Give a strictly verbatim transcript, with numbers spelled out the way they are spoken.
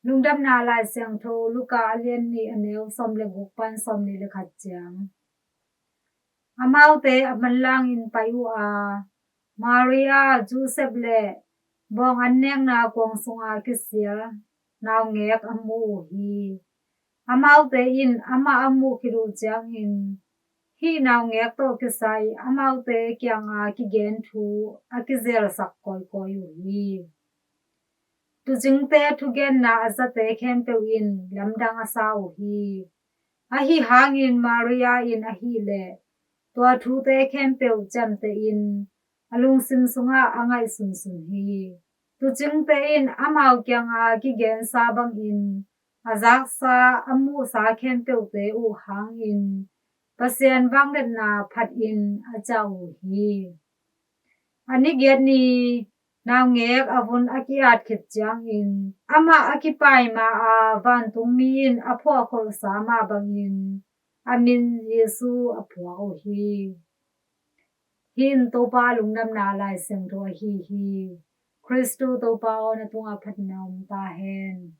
Lungdamna Lai Siangtho Luka a lian nih, a neu sawm le guk pan sawm nih le khat ciang. Amaute a manlangin pai uh a, Maria, Joseph le bawng an nekna kuang sunga kisial naungek a mu uh hi. Amaute in amah a muh khit uh ciangin hih naungek tawh kisai amaute kianga kigen thu a kizelsak kawikawi uh hi. Tuucingte thugenna a zate khempeuh in lamdang a sa uh hi. Ahi hangin Maria in ahih leh tua thute khempeuh ciamtehin a lungsim sungah a ngaihsunsun hi. Tuucingte in amau kianga kigensa bangin a zaksa a muhsa khempeuhte uh hangin Pasian vangliatna phatin a ciah uh hi. A ni giat ni naungek a vun a ki-at khit ciangin amah a kipai ma-a vantungmi in a phuahkholhsa mah bangin a min Jesu a phuak uh hi. Hih in Topa Lungdamna Lai Siangtho ahi hi. Khristu Topa aw, na tungah phatna om ta hen.